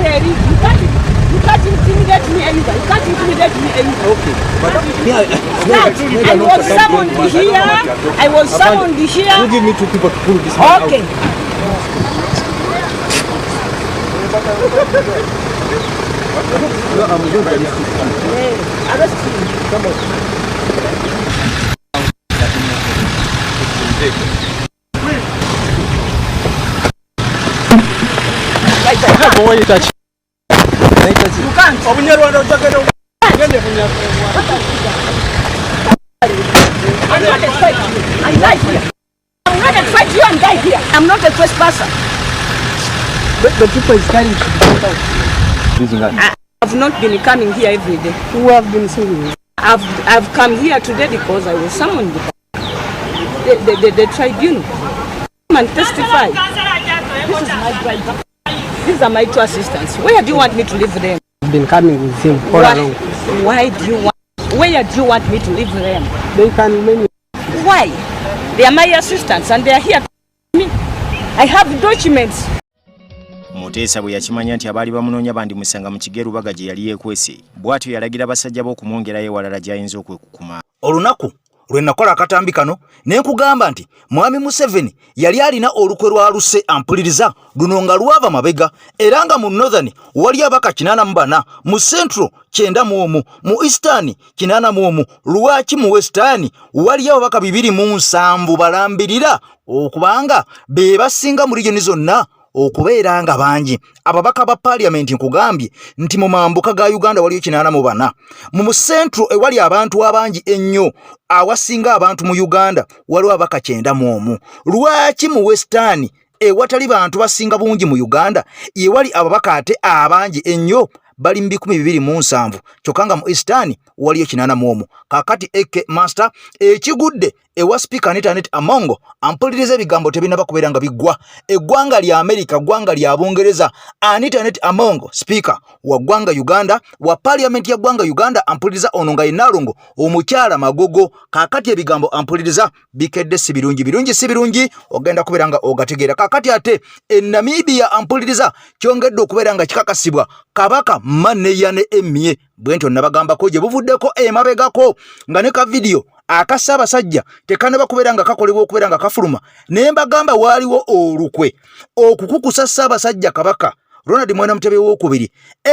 eri. You can't intimidate me either. You can't intimidate me either. Okay. But me, Start. I was summoned here. I was summoned here. You give me two people to pull this man Okay. out. No, I'm going to arrest you. Yeah, arrest him. Come on. Like that. Why you touch? Why you touch? You can't. Obunyarwanda ojagenda ogende bunyarwanda. I'm not a threat to you. I die here. I'm not a threat to you and die here. I'm not a trespasser. But the people is carrying should be cut out. I've not been coming here every day. Who have been seeing you? I've come here today because I was summoned by the tribunal. Come and testify. This is my driver. These are my two assistants. Where do you want me to leave them? I've been coming with him all along. Why do you want, where do you want me to leave them? They can remain. Why? They are my assistants and they are here to me. I have documents. Muteesa bwe yakimanya nti abaali bamunoonya bandimusanga mu kigo e Lubaga gye yali yeekwese, bw'atyo yalagira basajja be okumwongerayo ewalala gy'ayinza okwekukuma. Olunaku lwe nakola akatambi kano ne nkugamba nti Mwami Museveni yali alina olukwe lwa luse, ampuliriza, luno nga lwava mabega, era nga mu Northern wali abaka 84, mu Central 91, mu Eastern 81. Lwaki mu Western wali ababaka 27 balambirira, okubanga be basinga mu region zonna okubeera nga bangi ababaka ba paliamenti? Nkugambye nti mu mambuka ga Uganda waliyo 84, mu Central ewali abantu abangi ennyo, awasinga abantu mu Uganda, waliwo ababaka 91. Lwaki mu Western, ewatali bantu basinga bungi mu Uganda, ewali ababaka ate abangi ennyo bali mu 207, kyokka nga mu Eastern waliyo 81? Kakati ak master ekigudde ewa Sipiika Anita Annet Among, ampuliriza, ebigambo tebinnaba kubeera nga biggwa. Eggwanga lya Amerika, ggwanga lya Bungereza, Anita Annet Among, sipiika wa ggwanga Uganda, wa paliamenti ya ggwanga Uganda, ampuliriza, ono nga ye Nnaalongo omukyala Magogo. Kaakati ebigambo, ampuliriza, bikedde si birungi, birungi si birungi, ogenda kubeera nga ogategeera. Kaakati ate e Namibia, ampuliriza, kyongedde okubeera nga kikakasibwa, Kabaka Maneyane Emie. Bwe ntyo nabagambako gye buvuddeko emabegako nga ne ka vidiyo aka Ssaabasajja tekanaba kubeera nga kakolebwa okubeera nga kafuluma, naye mbagamba waaliwo olukwe okukukusa Ssaabasajja Kabaka Ronald Mwenda Mutebi Owokubiri,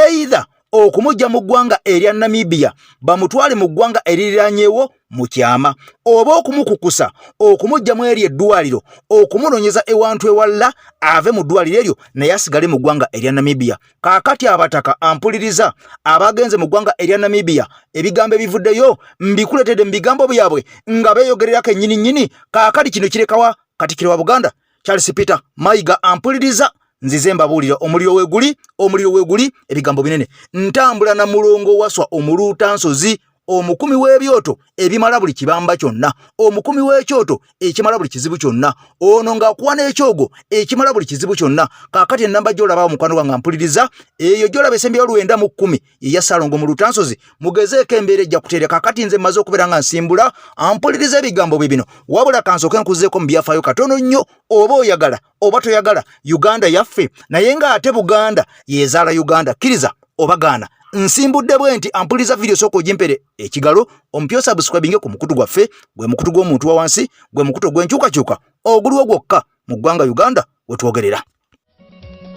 either okumujja mu ggwanga erya Namibia bamutwale mu ggwanga eririranyewo mu kyama, oba okumukukusa okumujja mu eri eddwaliro okumunoonyeza ewantu ewalala ave mu ddwaliro eryo naye asigale mu ggwanga erya Namibia. Kaakati abataka, ampuliriza, abagenze mu ggwanga erya Namibia, ebigambo ebivuddeyo mbikuletedde mu bigambo byabwe nga beeyogererako ennyini nnyini. Kaakati kino kirekawa Katikkiro wa Buganda Charles Peter Mayiga? Ampuliriza, nzize mbabuulira, omuliro weeguli, omuliro weeguli, ebigambo binene. Ntambula na mulongo waswa omuluuta nsozi, omukumi w'ebyoto ebimala buli kibamba kyonna, omukumi w'ekyoto ekimala buli kizibu kyonna, ono ng'akuwa n'ekyogo ekimala buli kizibu kyonna. Kaakati ennamba gy'olaba, mukwano gwange mpuliriza, eyo gy'olaba esembyeyo 910 eya Ssalongo mu Lutansozi, mugezeeko, embeera ejja kuteera. Kaakati nze mmaze okubeera nga nsimbula, ampuliriza, ebigambo bye bino. Wabula kansooke nkuzeeko mu byafaayo katono nnyo. Oba oyagala oba toyagala, Uganda yaffe, naye ng'ate Buganda yezaala Uganda, kkiriza oba gaana. Nsimbudde bwe nti, ampuliriza, vidiyo sooka ogimpere ekigalo omupya, osubscribinge ku mukutu gwaffe, gwe mukutu gw'omuntu wa wansi, gwe mukutu ogw'enkyukakyuka oguliwo gwokka mu ggwanga Uganda wetwogerera.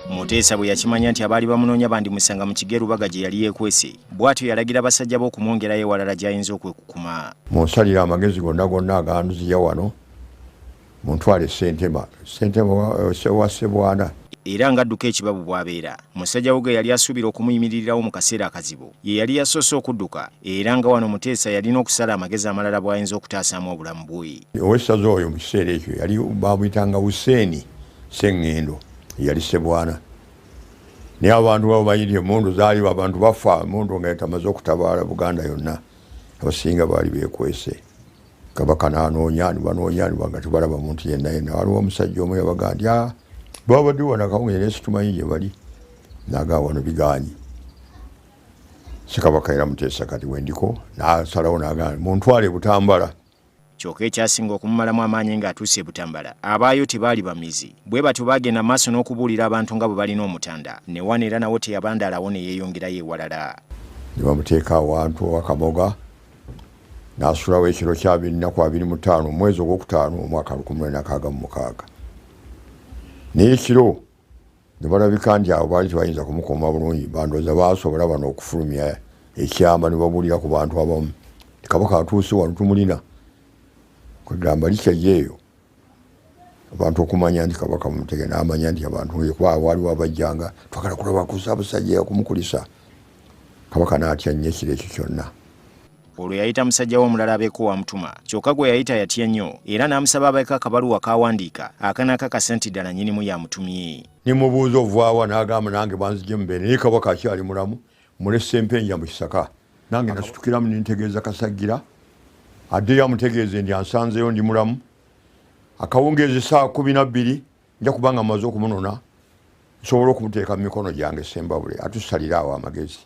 Muteesa bwe yakimanya nti abaali bamunoonya bandimusanga mu kigo e Lubaga gye yali yeekwese, bw'atyo yalagira basajja be okumwongerayo ewalala gy'ayinza okwekukuma. Munsalire amagezi gonna gonna aganziya wano, muntwale Sentema, Sentema wa Sebwana. Era ng'adduka ekibabu bw'abeera, musajja we gwe yali asuubira okumuyimirirawo mu kaseera akazibu ye yali yasoose okudduka, era nga wano Muteesa yalina okusala amagezi amalala bw'ayinza okutaasaamu obulamu bwe. Owessaza oyo mu kiseera ekyo yali bamuyitanga Huseeni Seŋŋendo, yali Sebwana. Naye abantu babo manyi nti emundu zaali, abantu bafa emundu nga tamaze okutabaala Buganda yonna, abasinga baali bekwese. Kabaka nanoonya, nibanoonya nga tebalaba muntu yenna yenna. Waliwo omusajja omu yabaga nti, "Ah, babadde wano akawungeezi, naye situmanyi gye bali." Nagaa wano biganyi Ssekabaka era Muteesa kati wendiko nasalawo nagaa muntwale Butambala. Kyokka ekyasinga okumumalamu amaanyi ng'atuuse e Butambala, abaayo tebaali bamizi. Bwe batyo baagenda mu maaso n'okubuulira abantu nga bwe balina Omutanda. Ne wano era nawo teyabandaalawo ne yeeyongerayo ewalala. Ne bamuteeka awantu owakamoga n'asulawo ekiro kya nnaku 25 omwezi ogwokutaano omwaka 1966. Naye ekiro ne balabika nti abo baali tebayinza kumukuuma bulungi, bandooza baasobola bano okufulumya ekyama ne babuulira ku bantu abamu Kabaka atuuse wano tumulina. Kwegamba likyajja eyo abantu okumanya nti Kabaka mumutege, n'amanya nti abantu kuba waliwo abajjanga twagala kulaba ku Ssaabasajja okumukulisa. Kabaka n'atya nnyo ekiro ekyo kyonna. Olwo yayita musajja we omulala abeeko wamutuma, kyokka gwe yayita yatya nnyo era n'amusaba abeeko akabaluwa k'awandiika akanaakakasa nti ddala nnyinimu y'amutumye. Ne mubuuza ovaawa, n'agamba nange banzigye mubeere naye Kabaka akyali mulamu, mulesse Mpenja mu kisaka. Nange nasitukiramu ne ntegeeza Kasaggira addeyo amutegeeze nti ansanzeeyo ndi mulamu. Akawungeezi ssaawa 12 nja kuba nga mmaze okumunona nsobola okumuteeka mu mikono gyange Ssembabule atusalire awo amagezi.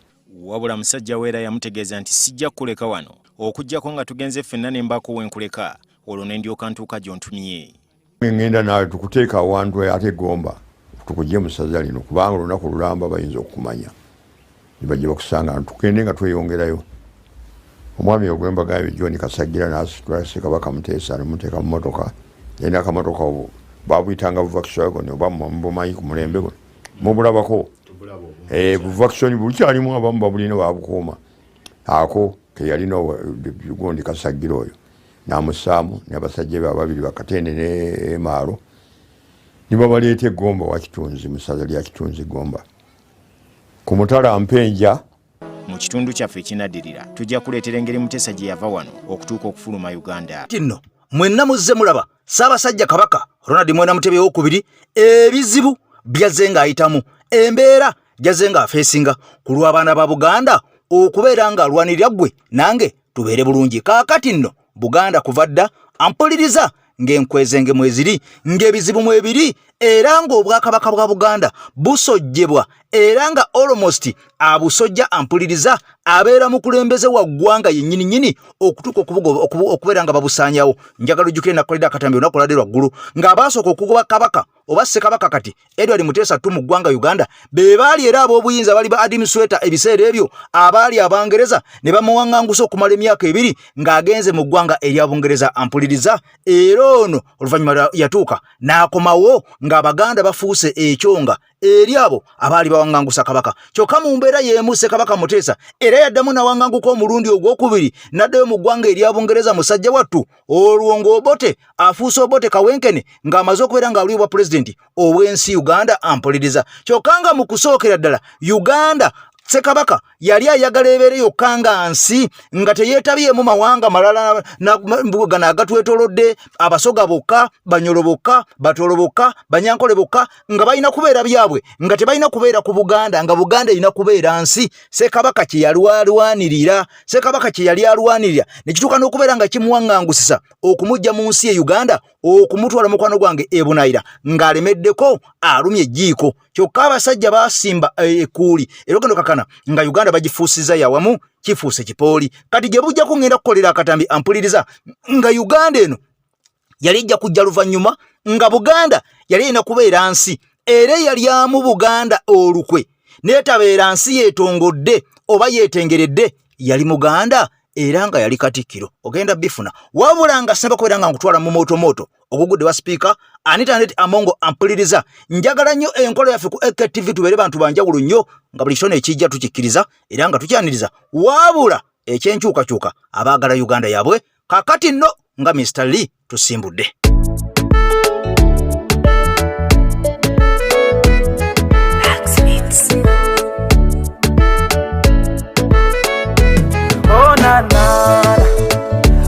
Wabula musajja we era yamutegeeza nti sijja kukuleka wano okuggyako nga tugenze ffenna ne mbaako we nkuleka olwo ne ndyoka ntuuka gy'ontumye. Ngenda naawe tukuteeka awantu ate Gomba tukugye mu ssaza lino kubanga olunaku lulamba bayinza okukumanya ne bajja bakusanga tugende nga tweyongerayo. Omwami ogwembagambye John Kasaggira n'asitula Ssekabaka Muteesa n'amuteeka mu mmotoka. Yalina akamotoka obwo babuyitanga Volkswagen oba mubumanyi ku mulembe guno mubulabako Volkswagen bukyalimu abamu babulina babukuuma. Ako ke yalina gundi Kasaggira oyo n'amussaamu n'abasajja be ababiri Bakatende ne Maalo ne babaleeta e Gomba wa Kitunzi mu ssaza lya Kitunzi Gomba ku mutala Mpenja. Mu kitundu kyaffe ekinaddirira tujja kuleetera engeri Muteesa gye yava wano okutuuka okufuluma Uganda. Nno mwenna muzze mulaba Ssaabasajja Kabaka Ronald Mwenda Mutebi owokubiri ebizibu byazze ng'ayitamu, embeera gyazze ng'afeesinga ku lw'abaana ba Buganda okubeera ng'alwanirira ggwe nange tubeere bulungi. Kaakati nno Buganda kuva dda ampuliriza ng'enkwezenge mweziri, ng'ebizibu mwebiri, era ng'obwakabaka bwa Buganda busojjebwa, era nga almost abusojja ampuliriza abeera mukulembeze wa ggwanga yennyini nnyini okutuuka okubeera nga babusaanyawo. Njagala ojjukire nakolera akatambi olunaku olwadde lwaggulu ng'abaasooka okugoba Kabaka oba Ssekabaka kati Edward Muteesa II mu ggwanga Uganda be baali era ab'obuyinza bali ba administrator ebiseera ebyo abaali Abangereza ne bamuwaŋŋangusa okumala emyaka 2 ng'agenze mu ggwanga erya Bungereza ampuliriza. Era ono oluvannyuma yatuuka n'akomawo ng'Abaganda bafuuse ekyonga eri abo abaali bawaŋŋangusa Kabaka. Kyokka mu mbeera y'emu Ssekabaka Muteesa era yaddamu n'awaŋŋanguka omulundi ogwokubiri n'addayo mu ggwanga erya Bungereza musajja wattu olwo ng'Obote afuuse Obote Kawenkene ng'amaze okubeera ng'ali obwa pulezidenti obw'ensi Uganda ampuliriza. Kyokka nga mu kusookera ddala Uganda Ssekabaka yali ayagala ebeere yokka nga nsi nga teyeetabyemu mawanga malala gano agatwetoolodde, Abasoga bokka, Banyolo bokka, Batoolo bokka, Banyankole bokka, nga balina kubeera byabwe, nga tebalina kubeera ku Buganda, nga Buganda erina kubeera nsi. Ssekabaka kye yalwanirira, Ssekabaka kye yali alwanirira ne kituuka n'okubeera nga kimuwaŋŋangusisa okumujja mu nsi ye Uganda okumutwala mukwano gwange e Bunayira ng'alemeddeko alumye ejjiiko. Kyokka abasajja baasimba ekkuuli era ogenda okakana nga Uganda bagifuusizza yawamu kifuuse kipooli. Kati gye bujjako ngenda kukolera akatambi ampuliriza nga Uganda eno yali ejja kujja luvannyuma nga Buganda yali erina kubeera nsi era eyalyamu Buganda olukwe n'etabeera nsi yeetongodde oba yeetengeredde yali Muganda era nga yali Katikkiro. Ogenda bifuna wabula nga sinaba kubeera nga nkutwala mu mootomooto ogugudde wa sipiika Anita Annet Amongo ampuliriza. Njagala nnyo enkola yaffe ku AKTV tubeere bantu banjawulo nnyo nga buli kitone ekijja tukikkiriza era nga tukyaniriza, wabula ekyenkyukakyuka abaagala Uganda yaabwe. Kakati nno nga Mr. Lee tusimbudde.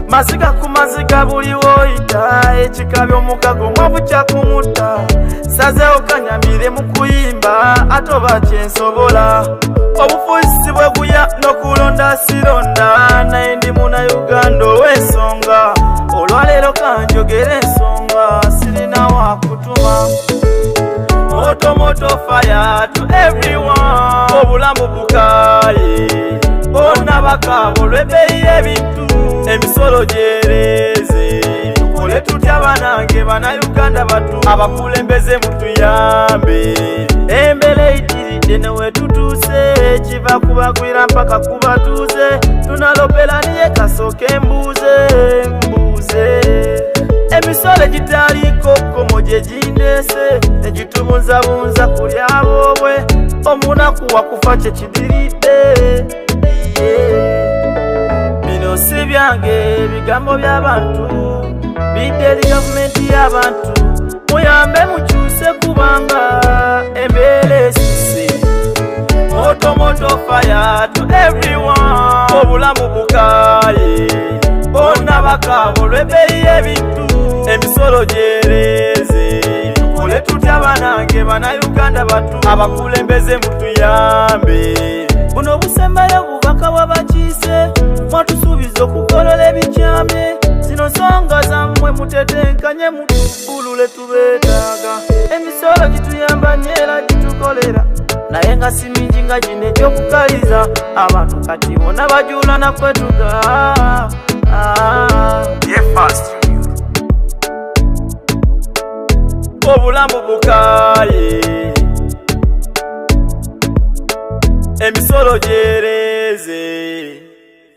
Maziga ku maziga buli woyita ekika by'omukago mwavu kyakumutta sazeewo kanyamire mu kuyimba ate oba kyensobola obufuzi bwe guya n'okulonda sironda naye ndi Munnayuganda ow'ensonga olwaleero kanjogera ensonga sirina wakutuma moto moto fire to everyone obulamu bukaye bonna bakaaba olw'ebbeeyi y'ebintu emisolo gyereze. Tukole tutya banange bannayuganda batu abakulembeze mutuyambe. Embeera eyitiridde ne wetutuuse kiva kubagwira mpaka kubatuuze tunalopera niye kasooke mbuuze mbuuze emisolo egitaliiko kkomo gye gindeese negitubunzabunza ku lyaboobwe omunaku wakufa kye kidiridde. Bino si byange bigambo by'abantu bidde eri gavumenti y'abantu muyambe mukyuse kubanga embeera esise moto moto fire to everyone obulamu bukaye bonna bakaaba olw'ebbeeyi y'ebintu emisolo gyereeze tukole tutya banange bannayuganda batu abakulembeze mutuyambe. Buno busembayo bubaka bw'abakiise mwatusuubiza okugolola ebikyamye zino nsonga zammwe mutetenkanye mutubbulule tubeetaaga emisolo gituyamba nnyo era gitukolera naye nga si mingi nga gino egy'okukaliza abantu kati bonna bajuula nakwetuga. Obulamu bukaye emisolo gyereeze.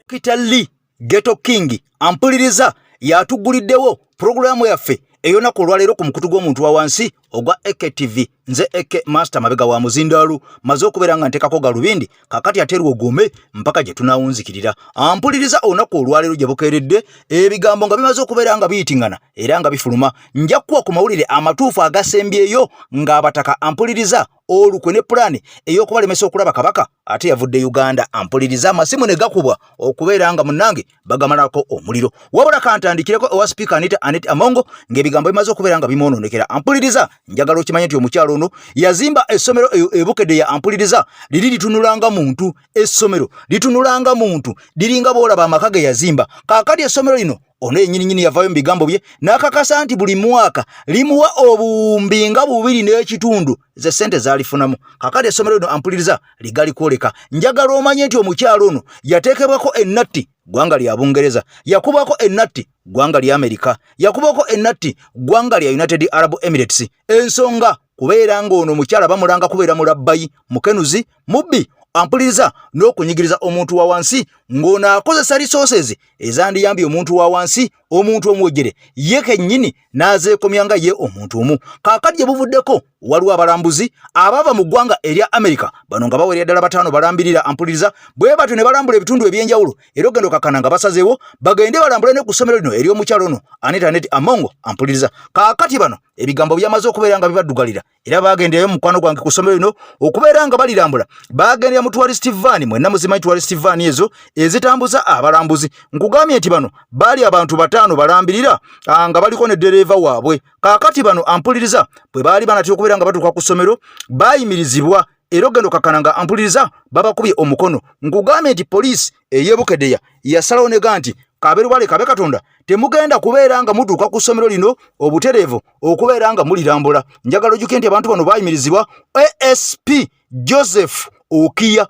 Kitali Ghetto King ampuliriza yatuguliddewo pulogulaamu yaffe ey'olunaku olwaleero ku mukutu gw'omuntu wa wansi ogwa AKTV. Nze AK Master mabega wa muzindaalu maze okubeera nga nteekako galubindi kakati ate lwogome mpaka gye tunaawunzikirira. Ampuliriza olunaku olwaleero gye bukeeredde ebigambo nga bimaze okubeera nga biyitingana era nga bifuluma. Nja kukuwa ku mawulire amatuufu agasembyeyo ng'abataka ampuliriza olukwe ne pulaani ey'okubalemesa okulaba Kabaka ate yavudde Uganda. Ampuliriza amasimu ne gakubwa okubeera nga munnange bagamalako omuliro. Wabula kantandikireko ewa Sipiika Anita Annet Amongo ng'ebigambo bimaze okubeera nga bimwonoonekera. Ampuliriza njagala okimanye nti omukyalo ono yazimba essomero eyo e Bukedea. Ampuliriza liri litunulanga muntu, essomero litunulanga muntu, liringa bw'olaba amaka ge yazimba. Kaakati essomero lino ono yennyini nnyini yavaayo mu bigambo bye n'akakasa nti buli mwaka limuwa obuwumbi nga 2.5 ze ssente z'alifunamu. Kaakati essomero lino ampuliriza ligali kwoleka. Njagala omanye nti omukyalo ono yateekebwako ennatti ggwanga lya Bungereza, yakubwako ennatti ggwanga lya Amerika, yakubwako ennatti ggwanga lya United Arab Emirates. Ensonga kubeera ng'ono omukyala bamulanga kubeera mulabbayi, mukenuzi, mubbi, ampuliriza n'okunyigiriza omuntu wa wansi ng'ono akozesa resources ezandiyambye omuntu wa wansi, omuntu omuwejere ye kennyini n'azeekomya nga ye omuntu omu. Kaakati gye buvuddeko waliwo abalambuzi abaava mu ggwanga erya Amerika, bano nga bawerera ddala 5 balambirira ampuliriza bwe batyo ne balambula ebitundu eby'enjawulo era ogenda okakkana nga basazeewo bagende balambule ne ku ssomero lino ery'omukyalo ono Anita Annet Amongo ampuliriza. Kaakati bano ebigambo byamaze okubeera nga bibaddugalira era bagenderayo mukwano gwange ku ssomero lino okubeera nga balirambula. Bagendera mu tourist van, mwenna muzimanyi tourist van ezo ezitambuza abalambuzi. Nkugambye nti bano baali abantu 5 balambirira nga baliko ne ddereeva waabwe. Kaakati bano ampuliriza bwe baali banatera okubeera nga batuuka ku ssomero baayimirizibwa era ogenda okakkana nga ampuliriza babakubye omukono. Nkugambye nti poliisi ey'e Bukedea yasalawo nega nti kabe lubale kabe Katonda temugenda kubeera nga mutuuka ku ssomero lino obutereevu okubeera nga mulirambula. Njagala ojjuke nti abantu bano baayimirizibwa ASP Joseph Okiya,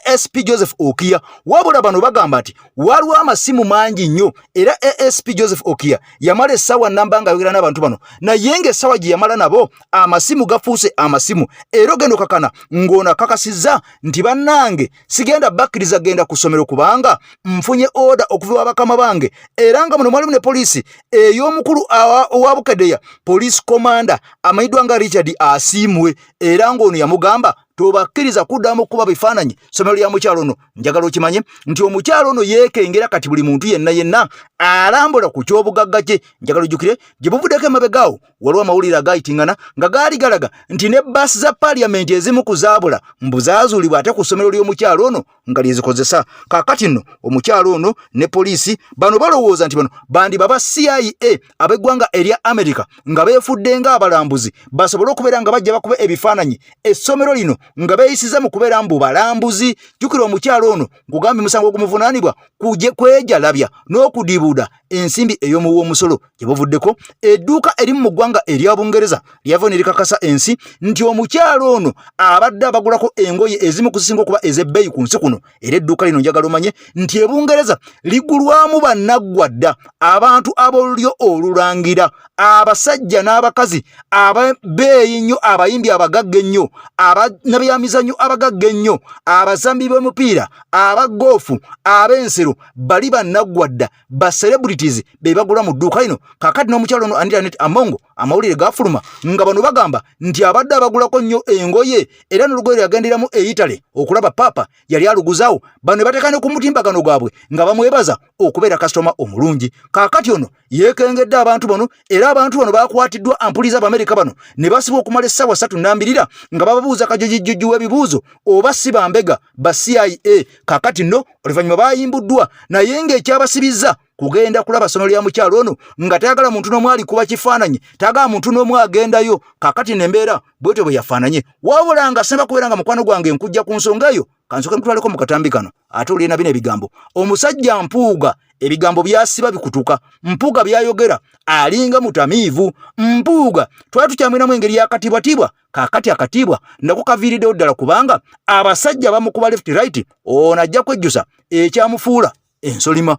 ASP Joseph Okiya. Wabula bano bagamba nti waliwo amasimu mangi nnyo era ASP Joseph Okiya yamala essaawa nnamba ng'ayogera n'abantu bano, naye ng'essaawa gye yamala nabo amasimu gafuuse amasimu era ogenda okakana ng'ono akakasizza nti bannange sigenda bakkiriza genda ku ssomero kubanga nfunye oda okuva ewa bakama bange. Era nga muno mwalimu ne poliisi ey'omukulu owa Bukedea, police commander amanyiddwa nga Richard Asiimwe, era ng'ono yamugamba tobakkiriza kuddamu kuba bifaananyi ssomero lya mukyalo ono. Njagala okimanye nti omukyalo ono yeekengera kati buli muntu yenna yenna alambula ku ky'obugagga kye. Njagala ojjukire gye buvuddeko emabegaawo waliwo amawulire agaayitingana nga gaali galaga nti ne bbaasi za paaliyamenti ezimu ku zaabula mbu zaazuulibwa ate ku ssomero ly'omukyalo ono nga lyezikozesa. Kaakati nno omukyalo ono ne poliisi bano balowooza nti bano bandiba ba CIA ab'eggwanga erya Amerika nga beefudde ng'abalambuzi basobole okubeera nga bajja bakuba ebifaananyi essomero lino. nga beeyisiza mu kubeera mbu balambuzi. Jjukira omukyala ono nkugambye musango ogumuvunaanibwa kuje kwejalabya n'okudibuuda ensimbi ey'omuwi w'omusolo. Gye buvuddeko edduuka erimu mu ggwanga erya Bungereza lyava ne likakasa ensi nti omukyala ono abadde abagulako engoye ezimu ku zisinga okuba ez'ebbeeyi ku nsi kuno. Era edduuka lino njagala omanye nti e Bungereza ligulwamu bannaggwadda, abantu ab'olulyo olulangira, abasajja n'abakazi ababeeyi ennyo, abayimbi abagagga ennyo, abannabyamizannyo abagagga ennyo, abazambi b'omupiira, aba goofu, ab'ensero, bali bannaggwadda, ba celebrities be bagula mu dduuka lino. Kaakati n'omukyalo ono Anita Annet Amongo amawulire gafuluma nga bano bagamba nti abadde abagulako nnyo engoye, era n'olugoye lwe yagenderamu e Italy okulaba paapa yali aluguzaawo. Bano ne bateeka ne ku mutimbagano gwabwe nga bamwebaza okubeera kasitoma omulungi. Kaakati ono yeekengedde abantu bano, era abantu bano bakwatiddwa ampuliza Abamerika bano ne basibwa okumala essaawa ssatu nnambirira nga bababuuza kajojijjoji w'ebibuuzo oba si bambega ba CIA. Kaakati nno oluvannyuma bayimbuddwa, naye ng'ekyabasibizza kugenda kulaba ssono lya mukyalo ono nga tayagala muntu n'omu alikuba kifaananyi, tayagala muntu n'omu agendayo. Kaakati nembeera bwetyo bwe yafaananye. Wabula nga semba kubeera nga mukwano gwange nkujja ku nsonga eyo, kansooke nkutwaleko mu katambi kano ate olina bino ebigambo. Omusajja Mpuuga ebigambo byasiba bikutuka, Mpuuga byayogera alinga mutamiivu. Mpuuga twali tukyamwinamu engeri yakatibwatibwa, kaakati akatiibwa nako kaviiriddewo ddala kubanga abasajja bamukuba left right. Ono ajja kwejjusa ekyamufuula ensolima.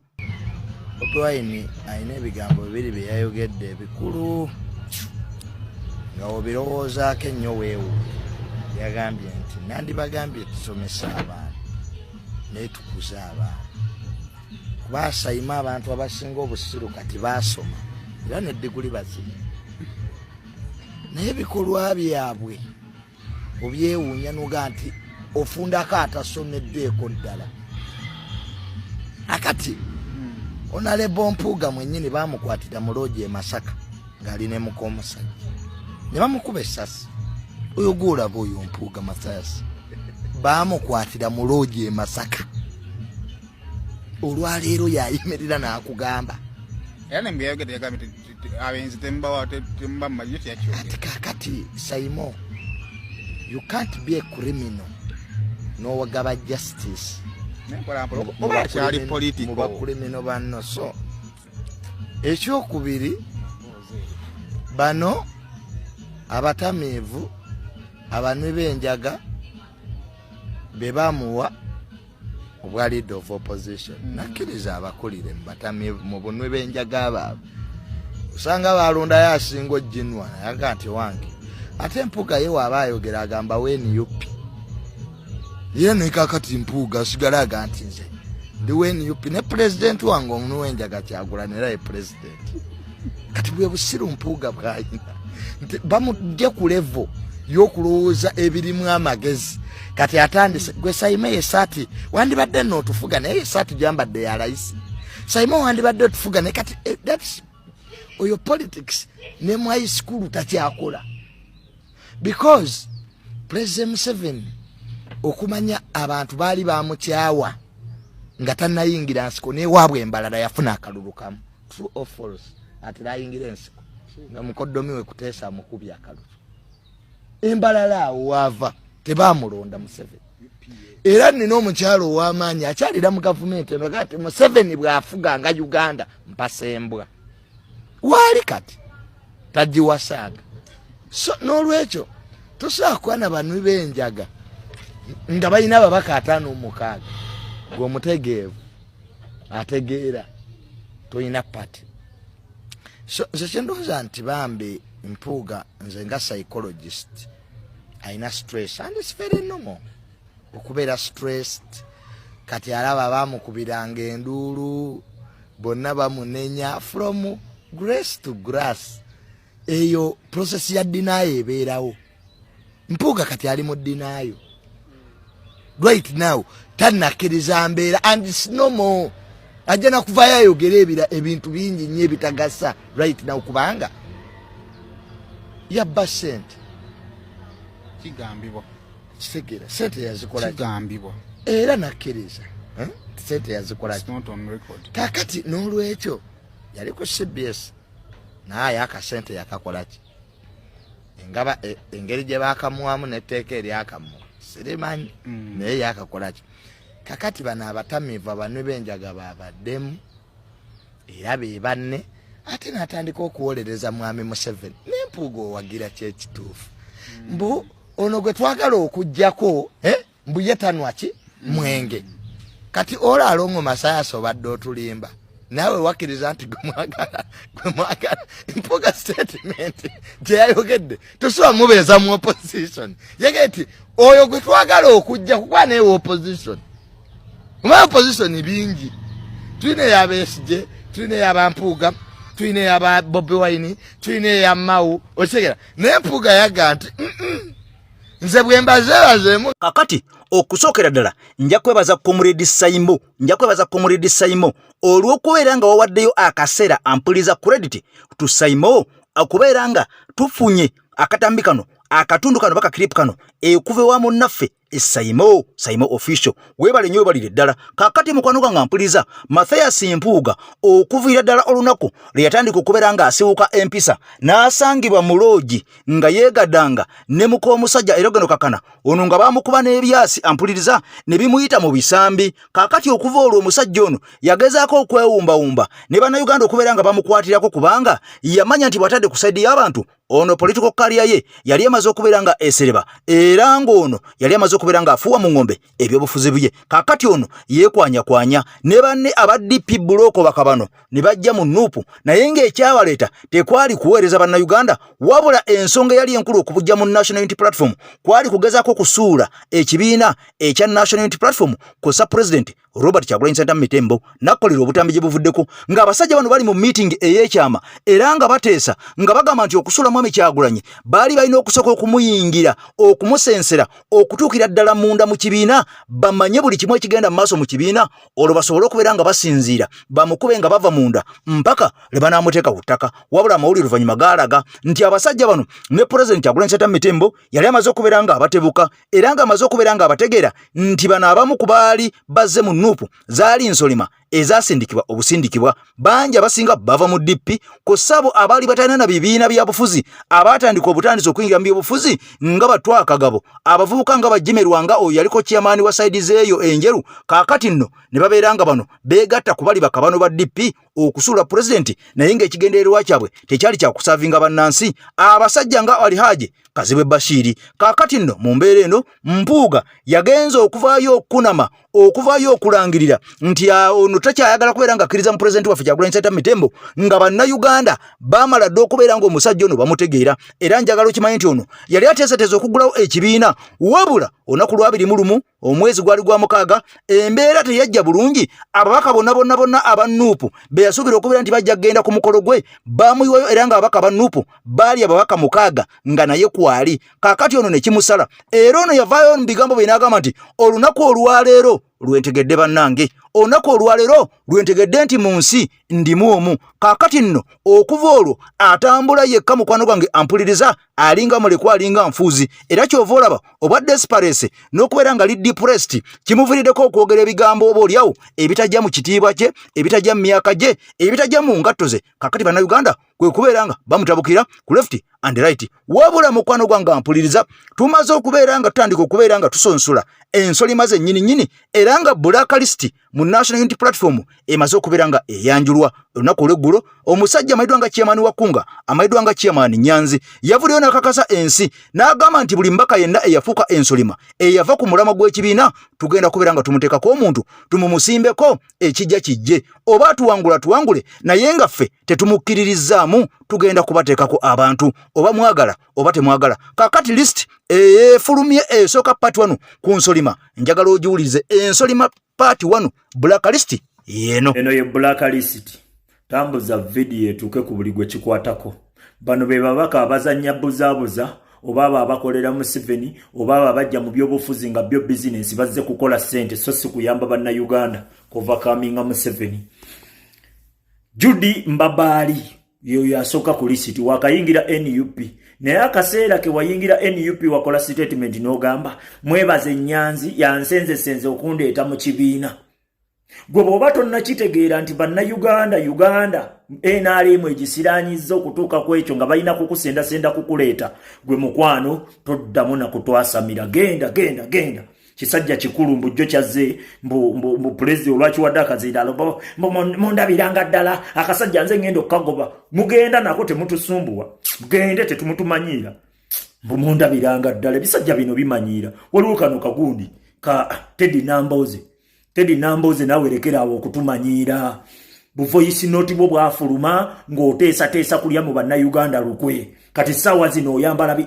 Bobi Wine alina ebigambo bibiri bye yayogedde ebikulu nga obirowoozaako ennyo weewuunya. Yagambye nti nandibagambye tusomese abaana naye tukuze abaana, kuba asayima abantu abasinga obusiru kati baasoma era neddiguli baziri, naye ebikolwa byabwe obyewuunya noga nti ofundako atasomeddeeko ddala. Akati onalebo Mpuuga mwennyini bamukwatira mu loogi e Masaka ng'ali ne muka omusajja ne bamukuba essasi. Oyo gwolaba oyo Mpuuga Mathias bamukwatira mu loogi e Masaka. Olwaleero yayimirira n'akugamba era ne mbyayogedde, yagambye abenzi temubawa, temuba mumanyi teyakyogera. Ati kakati Saimo, you can't be a criminal n'owagaba justice oba akyali political mu ba criminal banno. So ekyokubiri, bano abatamiivu abanwi b'enjaga be bamuwa obwa leader of opposition, nakkiriza abakulire mu batamiivu, mu bunwi b'enjaga baabwe. Osanga balondayo asinga ojjinwa, nayaga nti wange. Ate Mpuuga ye waaba ayogera agamba we NUP, ye nekakati Mpuuga asigala aga nti nze ndi we NUP ne pulezidenti wange omunwi w'enjaga Kyagulanyi era ye pulezidenti. Kati bwe busiru Mpuuga bwayina nti bamugje ku level y'okulowooza ebirimu amagezi. Kati atandise gwe Saime yesaati wandibadde nno otufuga, naye yesaati gyambadde ya layisi. Saime wandibadde otufuga, naye kati that's oyo politics ne mu high school takyakola, because President Museveni okumanya abantu baali bamukyawa nga tannayingira nsiko, newaabwe embalala yafuna akalulu kamu. True or false? Ati nayingira ensiko nga mukoddomi we Kuteesa amukubye akalulu embalala, awo waava tebamulonda Museveni. Era nina omukyalo ow'amaanyi akyalira mu gavumenti eno gati Museveni bw'afuga nga Uganda mpasembwa waali kati tagiwasaaga. So n'olwekyo tosobola kuba na banwi b'enjaga nga balina ababaka 56, gwe omutegeevu ategeera tolina party. So nze kyendowooza nti bambi Mpuuga, nze nga psychologist, alina stress and it's very normal okubeera stressed. Kati alaba bamukubiranga enduulu bonna bamunenya from grace to grass. Eyo process ya denial ebeerawo. Mpuuga kati ali mu denial right now, tannakkiriza mbeera and it's normal. Ajja nakuvayo ayogere ebira ebintu bingi nnyo ebitagasa right now, kubanga yabba sente. Kigambibwa. Kitegeera sente yazikola ki? Kigambibwa. Era nakkiriza, eh? Sente yazikola It's ki? not on record. Kakati n'olwekyo yali ku CBS, naye akasente yakakola ki? Engaba engeri gye bakamuwamu n'etteeka eryakamuwa. Sirimanyi naye yakakolaki. Kakati bano abatamiivu, abanwe b'enjaga, babaddemu era be banne. Ate n'atandika okuwolereza mwami Museveni n'Empuuga. Owagira kyekituufu mbu ono gwe twagala okugjako, eh? Mbu ye tanwa ki mwenge. Kati olaalongo Masayasi, obadde otulimba naawe, wakkiriza nti gwemwagala, gwemwagala. Mpuuga statement gyeyayogedde tosobola mubeeza mu opposition. Yege nti oyo gwe twagala okujja kukuba naye opposition, oba opposition bingi tulina, eya Besigye, tulina eyaba Mpuuga, tulina eyaba Bobi Wine, tulina eya Mao, okitegera? Naye Mpuuga yaga nti, "Nze bwe mbazeebazeemu." Kakati okusookera ddala nja kwebaza Comrade Saimo, nja kwebaza Comrade Saimo olw'okubeera nga wawaddeyo akaseera. Ampuliza, credit to Saimo okubeera nga tufunye akatambi kano, akatundu kano, baka clip kano ekuva ewa munnaffe Saimo, Saimo Official. Weebale nnyo, weebalire ddala. Kaakati mukwano gwange ampuliza, Mathias Mpuuga okuviira ddala olunaku lwe yatandika okubeera ng'asiwuka empisa n'asangibwa mu loogi nga yeegadanga ne muk'omusajja, era geno kakana ono nga baamukuba n'ebyasi, ampuliriza, ne bimuyita mu bisambi. Kaakati okuva olwo omusajja ono yagezaako okwewumbawumba ne Bannayuganda okubeera nga bamukwatirako, kubanga yamanya nti bw'atadde ku side y'abantu ono, political career ye yali emaze okubeera nga esereba, era ng'ono yali amaze okubeera ng'afuuwa mu ng'ombe ebyobufuzi bye. Kaakati ono yeekwanyakwanya ne banne aba DP bloc bakabano ne bajja mu NUP, naye ng'ekyabaleeta tekwali kuweereza Bannayuganda, wabula ensonga eyali enkulu okubujja mu National Unity Platform kwali kugezaako okusuula ekibiina ekya National Unity Platform kw'ossa President Robert Kyagulanyi Ssentamu Mitembo. Nakkolera obutambi gye buvuddeko ng'abasajja bano bali mu meeting ey'ekyama era nga bateesa nga bagamba nti okusuula Mwami Kyagulanyi baali balina okusooka okumuyingira, okumusensera okutuukira ddala munda mu kibiina, bamanye buli kimu ekigenda mu maaso mu kibiina, olwo basobole okubeera nga basinziira bamukube nga bava munda mpaka lwe banaamuteeka ku ttaka. Wabula amawulire oluvannyuma gaalaga nti abasajja bano ne Pulezidenti Kyagulanyi Ssentamu Mitembo yali amaze okubeera nga abatebuka era ng'amaze okubeera ng'abategeera nti bano abamu ku baali bazze mu NUP zaali nsolima ezasindikibwa obusindikibwa. Bangi abasinga bava mu DP, ku ssabo abaali batalina na bibiina bya bufuzi, abaatandika obutandisi okuyingira mu byobufuzi nga batwakagabo, abavubuka nga bajimerwa nga oyo yaliko chairman wa side z'eyo enjeru. Kaakati nno ne babeera nga bano beegatta ku bali bakabano ba DP okusuula pulezidenti, naye ng'ekigendererwa kyabwe tekyali kyakusavinga bannansi. Abasajja nga Alhaji Kazibwe Bashiri. Kaakati nno mu mbeera eno Mpuuga yagenza okuvaayo okunama, okuvaayo okulangirira nti ono takyayagala kubeera ng'akkiriza mu pulezidenti waffe Kyagulanyi Ssentamu Mitembo, nga Bannayuganda baamala dda okubeera ng'omusajja ono bamutegeera. Era njagala okimanyi nti ono yali ateeseteeza okuggulawo ekibiina, wabula olunaku lwa 21 omwezi gwali gwa 6, embeera teyajja bulungi. Ababaka bonna bonna bonna aba NUP be yasuubira okubeera nti bajja kugenda ku mukolo gwe bamuyiwayo, era ng'ababaka ba NUP baali ababaka 6 nga naye kwali. Kaakati ono ne kimusala, era ono yavaayo mu bigambo bye n'agamba nti olunaku olwaleero lwentegedde, bannange, olunaku olwaleero lwentegedde nti mu nsi ndimu omu. Kaakati nno okuva olwo atambula yekka. Mukwano gwange ampuliriza, alinga mulekwa, alinga nfuuzi, era kyova olaba obwa desperate n'okubeera nga li depressed kimuviiriddeko okwogera ebigambo oba oliawo ebitajja mu kitiibwa kye, ebitajja mu myaka gye, ebitajja mu ngatto ze. Kaakati Bannayuganda kwe kubeera nga bamutabukira ku left and right. Wabula mukwano gwange ampuliriza, tumaze okubeera nga tutandika okubeera nga tusonsula ensolima zennyini nnyini, era nga blacklist mu National Unity Platform emaze okubeera nga eyanjulwa. Olunaku olweggulo omusajja amanyiddwa nga chairman wa Kunga, amanyiddwa nga Chairman Nyanzi, yavuddeyo n'akakasa ensi n'agamba nti buli mbaka yenna eyafuuka ensolima eyava ku mulamwa gw'ekibiina tugenda kubeera nga tumuteekako omuntu, tumumusimbeko, ekijja kijje, oba tuwangula tuwangule, naye nga ffe tetumukkiririzzaamu, tugenda kubateekako abantu oba mwagala oba temwagala. Kakati list efulumye esooka, part 1 ku nsolima, njagala ogiwulirize. Ensolima part 1, blacklist yeno. Eno ye blacklist. Tambuza vidiyo etuuke ku buli gwe kikwatako. Bano be babaka abazannya buzaabuza, oba abo abakolera Museveni, oba abo abajja mu byobufuzi nga byo bizinensi, bazze kukola ssente so si kuyamba Bannayuganda kuovercominga Museveni. Judy Mbabaali yoyo asooka ku lisiti, wakayingira NUP, naye akaseera ke wayingira NUP wakola statement n'ogamba, "Mwebaze Nyanzi, yansenzesenze okundeeta mu kibiina." Gwe bw'oba tonnakitegeera nti bannayuganda Uganda NRM egisiraanyizza okutuuka ku ekyo nga balina kukusendasenda kukuleeta, gwe mukwano toddamu na kutwasamira. Genda, genda, genda. Kisajja kikulu mbujjo kyazze mbu pulezidenti olwakiwadde akazindaalo mundabiranga ddala akasajja nze ngenda okukagoba. Mugenda nako, temutusumbuwa, mugende, tetumutumanyiira. Mbu mundabiranga ddala, ebisajja bino bimanyiira. Waliwo kano kagundi ka Teddy Namboze. Teddy Namboze, naawe lekeraawo okutumanyiira. Bu voice note bwo bwafuluma ng'oteesateesa kulya mu bannayuganda lukwe. Kati ssaawa zino oyambala bi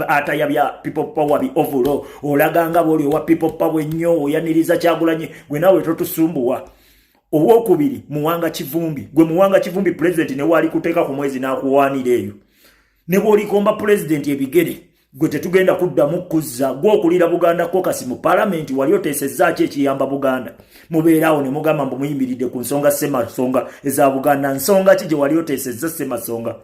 attire bya People Power, bi overall, olaga nga bwoli owa People Power ennyo, oyaniriza Kyagulanye. Gwe naawe totusumbuwa. Owokubiri Muwanga Kivumbi. Gwe Muwanga Kivumbi, pulezidenti ne waali kuteeka ku mwezi n'akuwaanira eyo, ne bw'olikomba pulezidenti ebigere, gwe tetugenda kuddamu kuzza. Gwe okulira Buganda Caucus mu palamenti, wali oteesezzaaki ekiyamba Buganda? Mubeeraawo ne mugamba mbu muyimiridde ku nsonga ssemasonga eza Buganda. Nsonga ki gye wali oteesezza ssemasonga?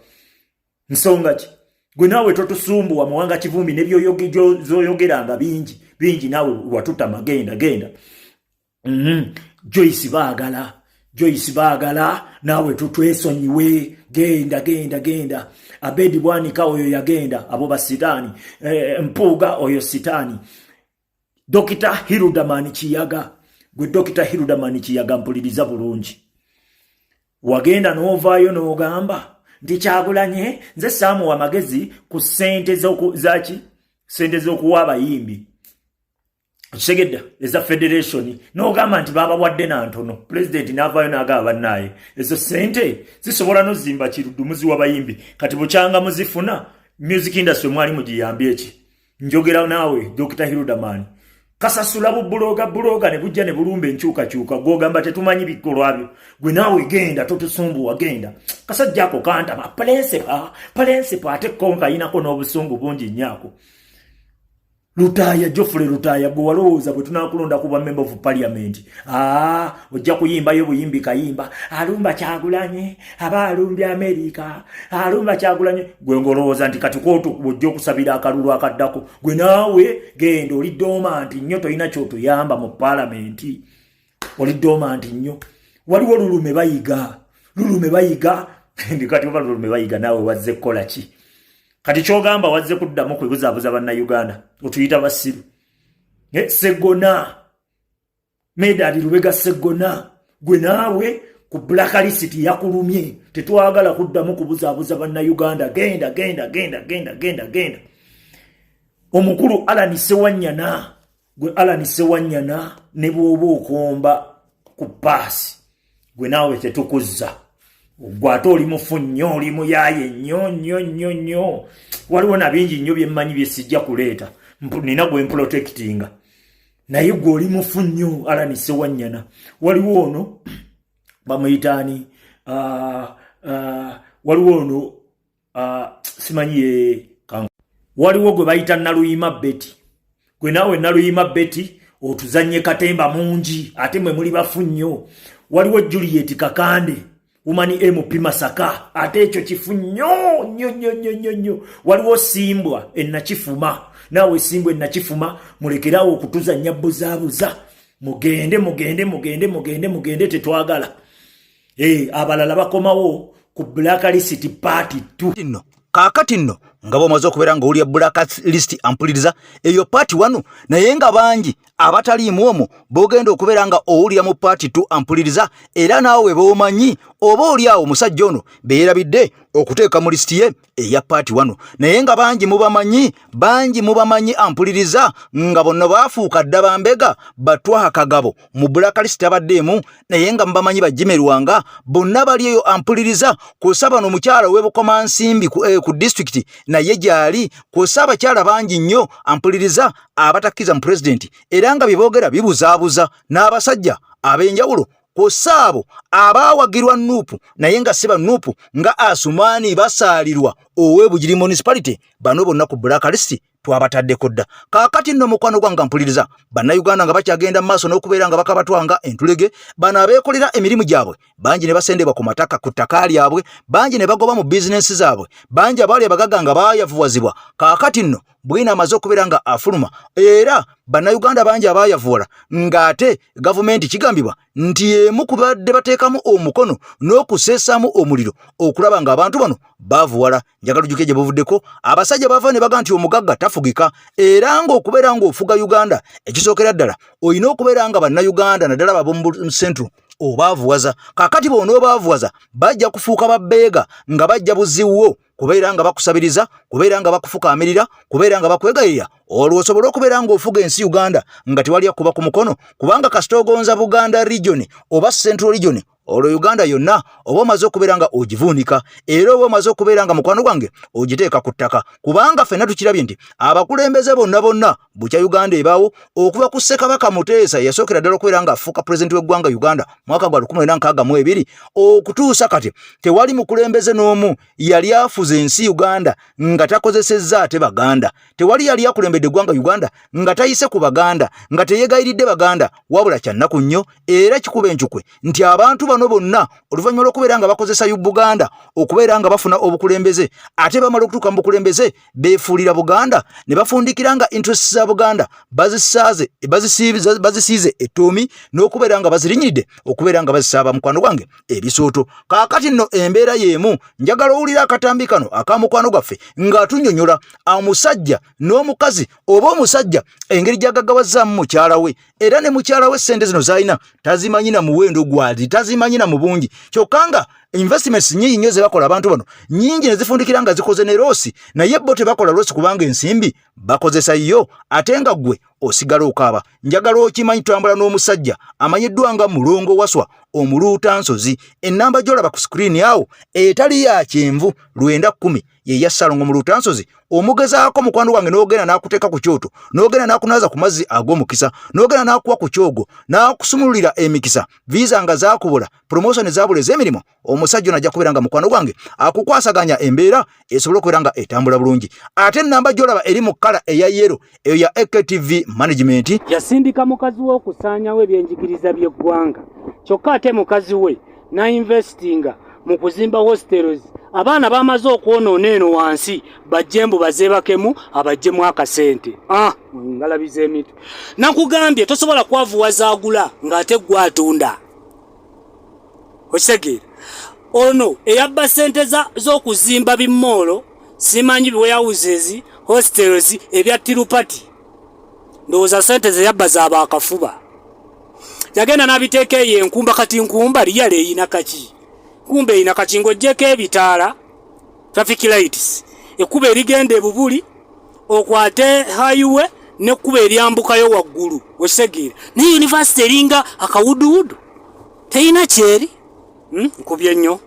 Nsonga ki? Gwe naawe totusumbuwa, Muwanga Kivumbi, nebyozoyogeranga bingi bingi, naawe watutama. Genda, genda. Joyce Baagala, Joyce Baagala, naawe tutwesonyiwe, genda, genda, genda. Abedi Bwanika oyo yagenda, abo basitaani. Mpuuga oyo sitaani. Dokita Hilderman Kiyaga, gwe Dokita Hilderman Kiyaga, mpuliriza bulungi. Wagenda n'ovaayo n'ogamba nti Kyagulanye nze saamuwa amagezi ku ssente zaki, ssente z'okuwa abayimbi, okitegedda, eza federation, n'ogamba nti babawadde na ntono. Pulezidenti n'avaayo n'agamba, bannaaye, ezo ssente zisobola nozimba Kiruddu, muziwa bayimbi. Kati bukyanga muzifuna, music industry mwali mugiyambye eki? Njogera naawe, Dr Hilderman. Kasasula bubuloga buloga ne bujja ne bulumba enkyukakyuka, gwogamba tetumanyi bikolwa byo. Gwe naawe genda, totusumbuwa, genda. Kasajja ako kantama, principal, principal, ate ko nkayinako n'obusungu bungi nnyo. Lutaaya, Geoffrey Lutaaya, gwe walowooza bwe tunakulonda kuba member of parliament, aa, ojja kuyimbayo buyimbi kayimba alumba Kyagulanye, aba alumbye Amerika, alumba Kyagulanye. Gwe ng'olowooza nti kati kootu ojja okusabira akalulu akaddako. Gwe naawe genda, oli dormant nnyo, tolina kyotuyamba mu palamenti, oli dormant nnyo. Waliwo Lulume Bayiga, Lulume Bayiga, kati oba Lulume Bayiga naawe wazze kukola ki? Kati kyogamba wazze kuddamu kwebuzaabuza bannayuganda, otuyita basiru. Seggona Medali Lubega Seggona, gwe naawe ku blacklist yakulumye, tetwagala kuddamu kubuzaabuza bannayuganda. Genda, genda, genda, genda, genda, genda. Omukulu Allan Sewanyana, gwe Allan Sewanyana, ne bw'oba okomba ku paasi, gwe naawe tetukuzza. Gwe ate oli mufu nnyo, oli muyaaye nnyo nnyo nnyo nnyo. Waliwo na bingi nnyo byemmanyi bye sijja kuleeta, nina gwe mprotectinga, naye gwe oli mufu nnyo, Allan Sewanyana. Waliwo ono bamuyitaani, waliwo ono, simanyi ye, waliwo gwe bayita Naluyima Betty. Gwe naawe Naluyima Betty, otuzanye katemba mungi, ate mwe muli bafu nnyo. Waliwo Juliet Kakande, woman MP Masaka, ate ekyo kifu nnyo nnyo nnyo nnyo nnyo nnyo. Waliwo Simbwa Enakifuma, naawe Simbwa Enakifuma, mulekerawo okutuzanya buzaabuza. Mugende, mugende, mugende, mugende, mugende, tetwagala. Abalala bakomawo ku blacklist part 2. Nno kaakati nno nga bw'omaze okubeera ng'owulira blacklist, ampuliriza, eyo part 1, naye nga bangi abataliimu omwo b'ogenda okubeera nga owulira mu part 2, ampuliriza, era naawe b'omanyi oba oli awo omusajja ono beerabidde okuteeka mu lisiti ye eya part 1, naye nga bangi mubamanyi, bangi mubamanyi, ampuliriza, nga bonna baafuuka dda bambega batwaha kagabo mu blacklist abaddeemu, naye nga mubamanyi bajimerwanga bonna bali eyo, ampuliriza, kw'ossa bano omukyala ow'Ebukomansimbi ku disitulikiti naye gy'ali, kw'ossa abakyala bangi nnyo, ampuliriza, abatakkiriza mu pulezidenti era nga bye boogera bibuzaabuza, n'abasajja ab'enjawulo, kw'ossa abo abaawagirwa NUP naye nga si ba NUP, nga Asumaani Basaalirwa ow'e Bugiri Municipality. Bano bonna ku blacklist. Twabataddeko dda. Kaakati nno mukwano gwange mpuliriza, Bannayuganda nga bakyagenda mu maaso n'okubeera nga bakabatwanga entulege, bano abeekolera emirimu gyabwe bangi ne basendebwa ku mataka ku ttaka lyabwe, bangi ne bagoba mu bizinensi zaabwe, bangi abaali abagagga nga baayavuwazibwa. Kaakati nno Bwino amaze okubeera nga afuluma, era Bannayuganda bangi abaayavuwala ng'ate gavumenti kigambibwa nti y'emu ku badde bateekamu omukono n'okuseesaamu omuliro okulaba ng'abantu bano baavuwala. Njagala ojjuke gye buvuddeko abasajja bava ne baga nti omugagga tafugika, era ng'okubeera ng'ofuga Uganda ekisookera ddala olina okubeera nga Bannayuganda naddala ab'omu Central obaavuwaza. Kaakati bw'onoobaavuwaza bajja kufuuka babbeega nga bajja buziwo kubeera nga bakusabiriza, kubeera nga bakufukaamirira, kubeera nga bakwegayirira, olwo osobole okubeera ng'ofuga ensi Uganda nga tewali akuba ku mukono, kubanga kasita ogonza Buganda region oba Central region, olwo Uganda yonna oba omaze okubeera nga ogivuunika, era oba omaze okubeera nga mukwano gwange ogiteeka ku ttaka, kubanga ffenna tukirabye nti abakulembeze bonna bonna bukya Uganda ebaawo okuva ku Ssekabaka Muteesa eyasookera ddala okubeera nga afuuka pulezidenti w'eggwanga Uganda mwaka gwa 1962 okutuusa kati tewali mukulembeze n'omu yali afuze ensi Uganda nga takozesezza ate Baganda. Tewali yali akulembedde eggwanga Uganda nga tayise ku Baganda, nga teyegayiridde Baganda. Wabula kya nnaku nnyo era kikuba encukwe nti abantu bano bonna oluvannyuma lw'okubeera nga bakozesa Buganda okubeera nga bafuna obukulembeze, ate bamala okutuuka mu bukulembeze beefuulira Buganda ne bafundikira nga interests za Buganda bazisiize ettuumi n'okubeera nga bazirinyiridde okubeera nga bazisaaba mukwano gwange ebisooto. Kaakati nno embeera y'emu, njagala owulira akatambi kano aka mukwano gwaffe ng'atunyonyola omusajja n'omukazi oba omusajja engeri gy'agaggawazzaamu mukyala we, era ne mukyala we ssente zino z'alina tazimanyi na muwendo gwazi, tazimanyi na mu bungi, kyokka nga investments nyingi nnyo ze bakola abantu bano nyingi ne zifundikira nga zikoze ne loosi, naye bo tebakola loosi kubanga ensimbi bakozesa yo, ate nga ggwe osigala okaaba. Njagala okimanyi tutambula n'omusajja amanyiddwa nga Mulongo Waswa Omuluutansozi. Ennamba gy'olaba ku sikiriini awo etali ya kyenvu 910 ye ya Ssalongo Muluutansozi. Omugezaako mukwano gwange n'ogenda n'akuteeka ku kyoto, n'ogenda n'akunaaza ku mazzi ag'omukisa, n'ogenda n'akuwa ku kyogo, n'akusumululira emikisa, viiza nga zaakubula, promotion zaabula ez'emirimu. Omusajja ono ajja kubeera nga mukwano gwange akukwasaganya embeera esobole okubeera nga etambula bulungi. Ate ennamba gy'olaba eri mu kkala eya yero, eyo ya AKTV Management. Yasindika mukazi we okusaanyawo ebyenjigiriza by'eggwanga, kyokka ate mukazi we n'ainvestinga mu kuzimba hostels. Abaana bamaze okwonoona eno wansi, bajje mbu bazeebakemu abajjemu akasente. Ngalabiza emitwe. Nakugambye tosobola kwavuwaza agula ng'ate gwe atunda. Okitegeera? Ono eyabba ssente z'okuzimba bimmoolo, simanyi warehouses, hostels, ebya Tirupati, ndowooza ssente ze yabba zaaba akafuba. Yagenda n'abiteeka eyo enkumba. Kati nkumba liyala eyina kaki? Nkumba eyina kaki ng'oggyeko ebitaala, traffic lights, ekkubo erigenda ebubuli okwate highway n'ekkubo eryambukayo waggulu. Okitegeera? Naye yunivasite eringa akawuduwudu, teyina kyeri. Nkubye nnyo.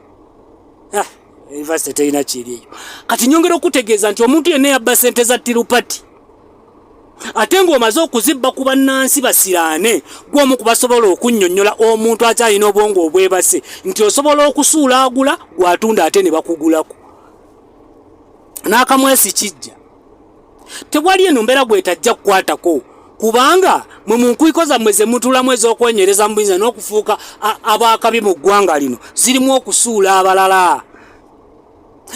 Yunivasite teyina kyeri eyo. Kati nyongera okutegeeza nti omuntu yenna eyabba ssente za Tirupati ate ng'omaze okuzibba ku bannansi basiraane, gwe omu ku basobola okunnyonnyola omuntu akyalina obwongo obwebase nti osobola okusuula agula gw'atunda ate ne bakugulako n'akamwesi kijja. Tewali eno mbeera gwetajja kukwatako, kubanga mwe mu nkwiko zammwe ze mutulamu ez'okwenyereza mu buyinza n'okufuuka ab'akabi mu ggwanga lino zirimu okusuula abalala.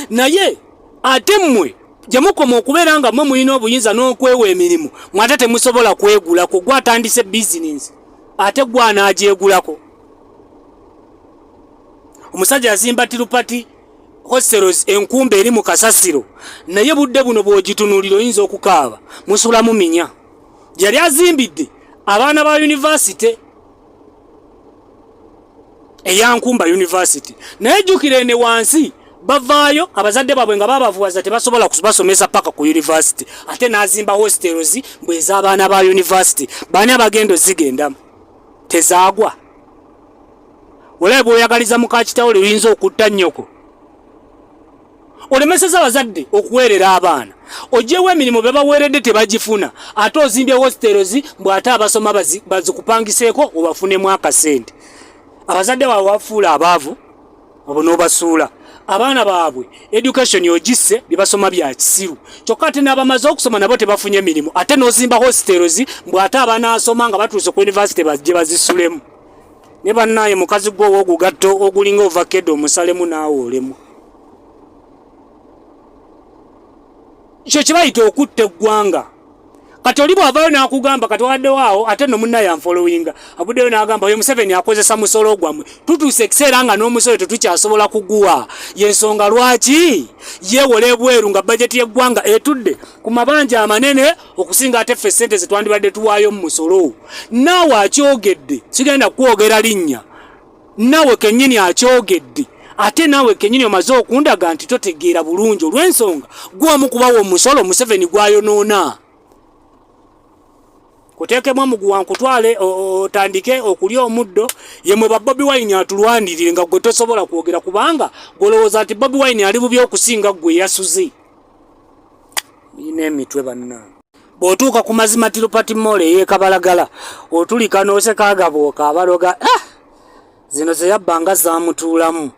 Naye ate mmwe gye mukoma okubeera nga mmwe mulina obuyinza n'okwewa emirimu, mwe ate temusobola kwegulako. Gwe atandise bizinensi ate gwe anaagyegulako. Omusajja yazimba Tirupati hostels enkumba eri mu kasasiro, naye budde buno bw'ogitunuulira oyinza okukaaba, musulamu minya. Yali azimbidde abaana ba yunivasite eya Nkumba University, naye jjukira ene wansi bavaayo abazadde baabwe nga babavuwaza tebasobola kubasomesa paka ku university, ate n'azimba hostels mbwe ez'abaana ba university. Baani abagenda ozigendamu? Tezaagwa. Olabe bw'oyagaliza muka kitaawo luyinza okutta nnyoko. Olemeseza abazadde okuweerera abaana, oggyewo emirimu bebaweeredde tebagifuna, ate ozimbye hostels mbw ate abasoma bazikupangiseeko obafunemu akasente. Abazadde baabwe wafuula abaavu abo n'obasuula. Abaana baabwe education ogisse, bye basoma bya kisiru. Kyokka ate n'abamaze okusoma nabo tebafunye mirimu, ate n'ozimba hostels mbw ate abanaasoma nga batuuse ku university bajje bazisulemu. Ne bannaaye mukazi gwe ow'ogugatto ogulinga ovakedo omusalemu naawe olemu. Kyo kye bayita okutta eggwanga. Kati oli bw'avaayo n'akugamba kati wabaddewo awo, ate nno munnaye anfolowinga avuddeyo n'agamba oyo Museveni akozesa musolo gwammwe. Tutuuse ekiseera nga n'omusolo tetukyasobola kuguwa, y'ensonga lwaki yeewola ebweru nga bajeti y'eggwanga etudde ku mabanja amanene okusinga ate ffe ssente ze twandibadde tuwaayo mu musolo. Naawe akyogedde, sigenda kukwogera linnya, naawe kennyini akyogedde, ate naawe kennyini omaze okundaga nti totegeera bulungi olw'ensonga gwe omu kubawa omusolo Museveni gwayonoona. Kuteekemu omuguwa nkutwale otandike okulya omuddo. Ye mwe ba Bobi Wine atulwanirire nga gwe tosobola kwogera kubanga gwolowooza nti Bobi Wine ali bubi okusinga gwe yasuze. Mulina emitwe bannange. Bw'otuuka ku mazima Tirupati Mall ey'e Kabalagala otulika n'oseka agabooka abaloga zino ze yabba nga zaamutuulamu.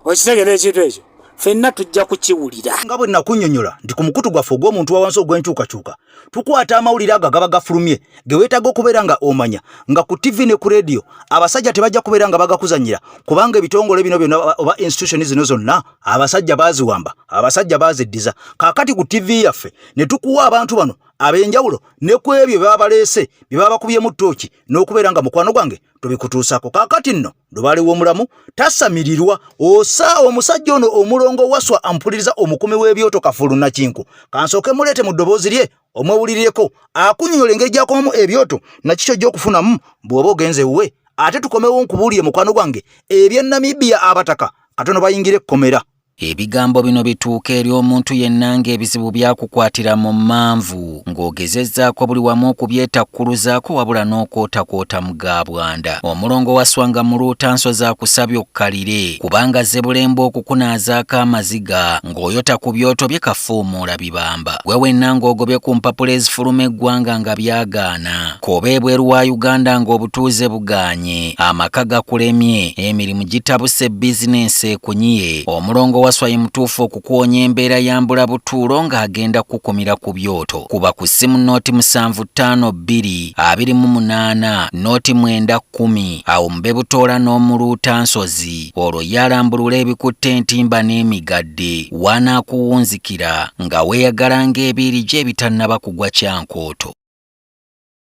Okitegeera ekintu ekyo? Ffenna tujja kukiwulira. Nga bwe nakunnyonnyola nti ku mukutu gwaffe ogw'omuntu wa wansi ogw'enkyukakyuka tukwata amawulire ago agaba gafulumye ge weetaaga okubeera nga omanya nga ku ttivi ne ku leediyo abasajja tebajja kubeera nga bagakuzannyira kubanga ebitongole bino byonna oba institution zino zonna abasajja baaziwamba, abasajja baaziddiza. Kaakati ku ttivi yaffe ne tukuwa abantu bano ab'enjawulo ne ku ebyo bye babaleese bye babakubyemu ttooki n'okubeera nga mukwano gwange tubikutuusako. Kaakati nno lubaale w'omulamu tasamirirwa osa omusajja ono omulongo Waswa ampuliriza omukumi w'ebyoto Kafulu Nakinku. Kansooke muleete mu ddoboozi lye omwewulirireko akunyonyola engeri gy'akomamu ebyoto na kiki ojja okufunamu bw'oba ogenze ewuwe. Ate tukomewo nkubuulire mukwano gwange eby'e Namibia abataka katono bayingire ekkomera. Ebigambo bino bituuka eri omuntu yenna ng'ebizibu byakukwatira mu mmanvu, ng'ogezezzaako buli wamu okubyetakkuluzaako wabula n'okwotakwota mu ga bwanda. Omulongo Wasswa nga muluuta nsozi akusabye okkalire kubanga azze bulembe okukunaazaako amaziga ng'oyota ku byoto bye kafuumuula bibamba. Gwe wenna ng'ogobye ku mpapula ezifuluma eggwanga nga byagaana, k'obe ebweru wa Uganda ng'obutuuze bugaanye, amaka gakulemye, emirimu gitabuse, bizinensi ekunyiye, Omulongo Wasswa ye mutuufu okukuwonya embeera ya mbulabutuulo ng'agenda kukukumira ku byoto. Kuba ku ssimu 0752 28 09 10 awo mube butoola n'omuluuta nsozi olwo ye alambulule ebikutte entimba n'emigadde w'anaakuwunzikira nga weeyagala ng'ebiiri gye ebitannaba kugwa kyankooto.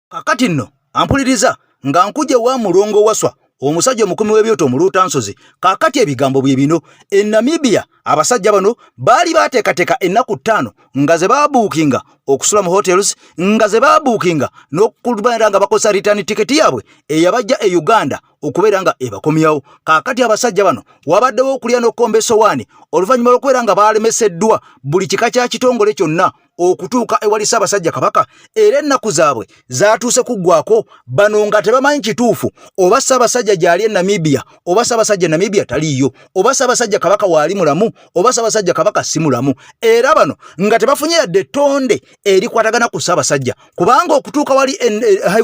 Kakati nno ampuliriza nga nkuje wa Mulongo Waswa omusajja omukumi w'ebyoto omuluutansozi. Kaakati ebigambo bye bino. E Namibia abasajja bano baali baateekateeka ennaku 5 nga ze baabuukinga okusula mu hotels, nga ze baabuukinga n'okubeera nga bakozesa return ticket yaabwe eyabajja e Uganda okubeera nga ebakomyawo. Kaakati abasajja bano wabaddewo okulya n'okukomba essowaani oluvannyuma lw'okubeera nga baalemeseddwa buli kika kya kitongole kyonna okutuuka ewali Ssaabasajja Kabaka, era ennaku zaabwe zaatuuse kuggwako bano nga tebamanyi kituufu oba Ssaabasajja gy'ali e Namibia oba Ssaabasajja e Namibia taliiyo, oba Ssaabasajja Kabaka waali mulamu oba Ssaabasajja Kabaka si mulamu. Era bano nga tebafunye yadde ettonde erikwatagana ku Ssaabasajja, kubanga okutuuka wali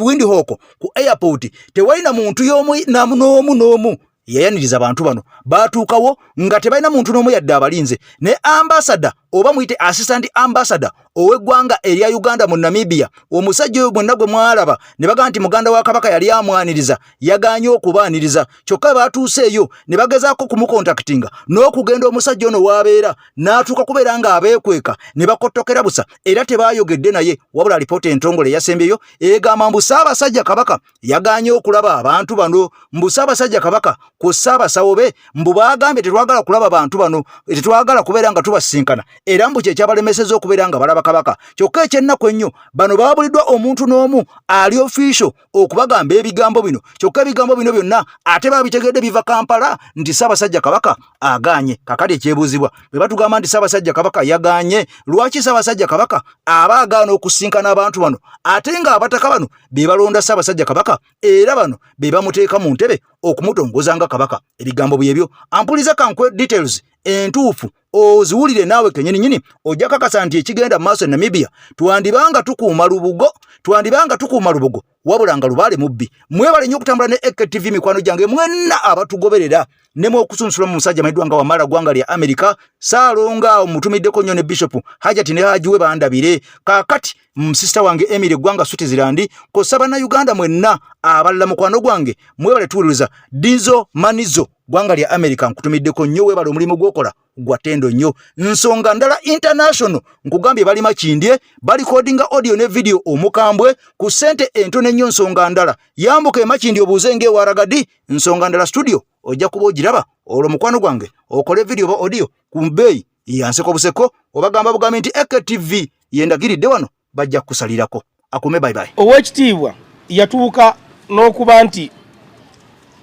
Windhoek ku airport tewali na muntu y'omu n'omu n'omu yayaniriza abantu bano. Baatuukawo nga tebalina muntu n'omu yadde abalinze, ne ambasada oba muyite assistant ambassador ow'eggwanga erya Uganda mu Namibia, omusajja oyo gwenna gwe mwalaba ne bagamba nti muganda wa Kabaka yali amwaniriza, yagaanye okubaaniriza. Kyokka baatuuse eyo ne bagezaako okumukontakitinga n'okugenda omusajja ono w'abeera n'atuuka kubeera ng'abeekweka ne bakottokera busa, era tebaayogedde naye. Wabula alipoota entongole eyasembyeyo egamba mbu Ssaabasajja Kabaka yagaanye okulaba abantu bano, mbu Ssaabasajja Kabaka ku ssaabasawo be mbu baagambye tetwagala kulaba bantu bano, tetwagala kubeera nga tubasinkana, era mbu kye kyabalemesezza okubeera nga balaba Kabaka. Kyokka eky'ennaku ennyo bano baabuliddwa omuntu n'omu ali ofiisho okubagamba ebigambo bino. Kyokka ebigambo bino byonna ate babitegedde biva Kampala nti Ssaabasajja Kabaka agaanye. Kakati ekyebuuzibwa, bwe batugamba nti Ssaabasajja Kabaka yagaanye, lwaki Ssaabasajja Kabaka aba agaana okusinkana abantu bano ate ng'abataka bano be balonda Ssaabasajja Kabaka era bano be bamuteeka mu ntebe okumutongoza nga Kabaka? Ebigambo byebyo. Ampuliza kankwe details entuufu oziwulire naawe kenyini nyini, ojja kakasa nti ekigenda mu maaso e Namibia twandibanga tukuuma lubugo, twandibanga tukuuma lubugo. Wabula nga lubaale mubbi. Mwebale nnyo okutambula ne AKTV, mikwano gyange mwenna abatugoberera, ne mu okusunsula mu musajja amanyiddwa nga Wamala, ggwanga lya Amerika. Saalonga awo mutumiddeko nnyo ne Bishop Hajati ne Haji we bandabire. Kaakati musista wange Emily, eggwanga Switzerland, kosa bannayuganda mwenna abalala, mukwano gwange mwebale tuwuliriza. Dizo Manizo, ggwanga lya Amerika, nkutumiddeko nnyo, weebale omulimu gw'okola gwa ttendo nnyo. Nsonga ndala International, nkugambye bali Makindye, balikodinga audio ne video omukambwe ku ssente entono ennyo. Nsonga ndala, yambuka emakindye obuuze ng'ewaragadi Nsonga Ndala Studio, ojja kuba ogiraba. Olwo mukwano gwange okole video oba audio ku bbeeyi yanseko buseko, obagamba bugambi nti AKTV yendagiridde wano, bajja kukusalirako. Akume, bye bye. Owekitiibwa yatuuka n'okuba nti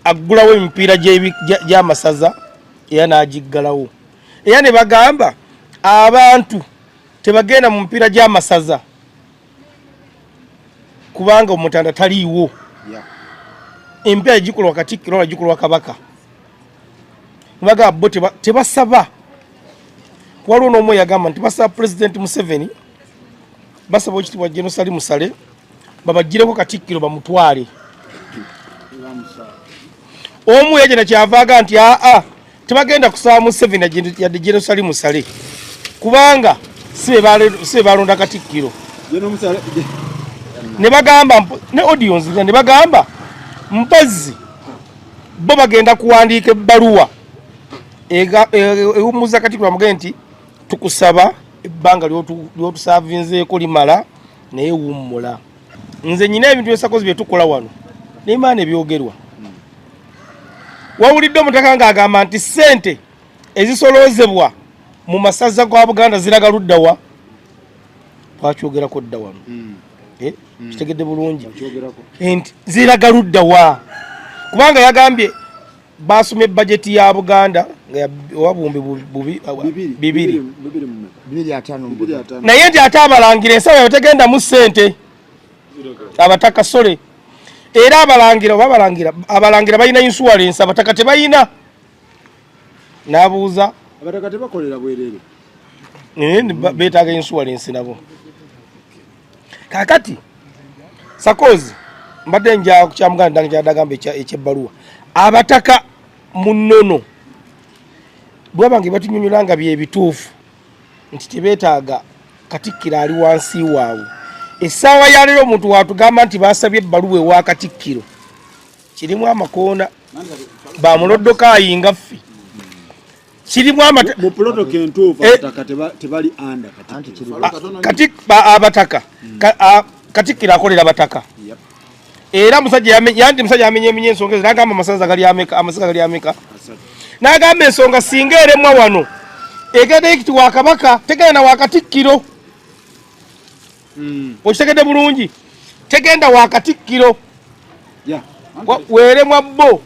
aggulawo emipiira gy'amasaza era n'agiggalawo, era ne bagamba abantu tebagenda mu mipiira gy'amasaza kubanga omutanda taliiwo. Emipiira gikolwa Katikkiro oba gikolwa Kabaka. Nebagamba bo tebasaba. Waliwo n'omu yagamba nti basaba Pulezidenti Museveni, basaba Ekitiibwa General Salim Saleh babagireko Katikkiro bamutwale. Omu yagenda kyavaaga nti aa, tebagenda kusaba Museveni yadde General Salim Saleh kubanga si be balonda Katikkiro. Ne bagamba ne audience ne bagamba mpozzi bo bagenda kuwandiika ebbaluwa ewummuza Katikkiro, bamugende nti tukusaba ebbanga lyotusaavinzeeko limala, naye wummula. Nze nyina ebintu byesakozi byetukola wano nemaana ebyogerwa. Wawulidde omutaka ng'agamba nti ssente ezisoloozebwa mu masaza ga Buganda ziraga luddawa? Twakyogerako dda wano. Kitegedde bulungi nti ziraga luddawa, kubanga yagambye basomye bajeti ya Buganda nga oba buwumbi 2. Naye nti ate abalangira ensawo yawe tegendamu ssente, abataka sole, era abalangira oba abalangira balina insurance, abataka tebalina. N'abuuza Abataka tebakolera bwerere. Beetaaga insurance nabo. Kakati sakozi mbadde nja kukyamuganda ndange kyadagamba ekyebbaluwa abataka mu nnono bwaba nga batunyonyola nga byebituufu nti tebeetaaga Katikkiro ali wansi waabwe. Essaawa ya leero omuntu watugamba nti basabye ebbaluwa ewa Katikkiro kirimu amakoona bamuloddokayi nga ffe kirimu amata. Mu protocol entuufu abataka tebali under Katikkiro. Kati abataka Katikkiro akolera bataka. Era musajja yanti musajja yamenye ensonga ezo, n'agamba amasaza gali ameka, amasaza gali ameka, n'agamba ensonga singa eremwa wano egenda ekiti wa Kabaka, tegenda na wa Katikkiro. Okitegedde bulungi, tegenda wa Katikkiro. Weeremwa bo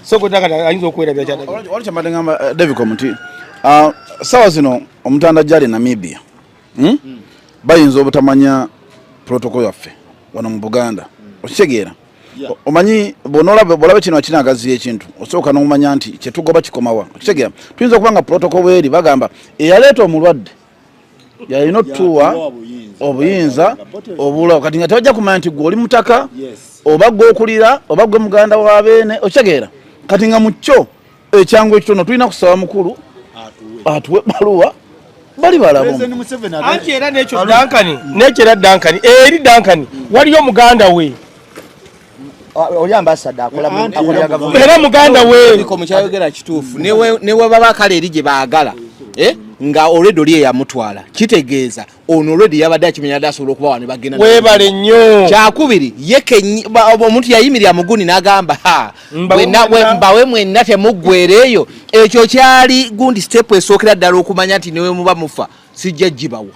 sogotakata ayinza okwerabira kyadagala. Waliwo kyambadde ngamba Davicom nti sawa zino omutanda gyali Namibia, Bayinza obutamanya protocol yaffe wano mu Buganda, okitegeera? Omanyi bw'olaba kino kinagaziya ekintu, osooka n'omanya nti kyetugoba kikomawa, okitegeera? Tuyinza okuba nga protocol bweri bagamba eyaleeta omulwadde yalina otuwa obuyinza obulawo, kati nga tebajja kumanya nti gwe oli mutaka oba gwe okulira oba gwe muganda wa beene, okitegeera? Kati nga mu kyo ekyangu ekitono tulina kusaba mukulu atuwe baluwa bali balamu. President Museveni Anti era nekyo Dankani, nekyo era Dankani, eri Dankani waliyo muganda we. Oli ambassador akola akolera gavumenti. Era muganda we. Biko mukyayogera kituufu. Newe baba kale eri gye baagala, nga already oli eyamutwala, kitegeeza ono already yabadde akimenya, adde asobola okuba wano bagenda. Weebale nnyo. Kyakubiri ye omuntu yayimirira muguni n'agamba, ha Mbawe mwenna. Mbawe mwenna temuggwereeyo. Ekyo kyali gundi step esookera ddala okumanya nti newe muba mufa sijja gibawa.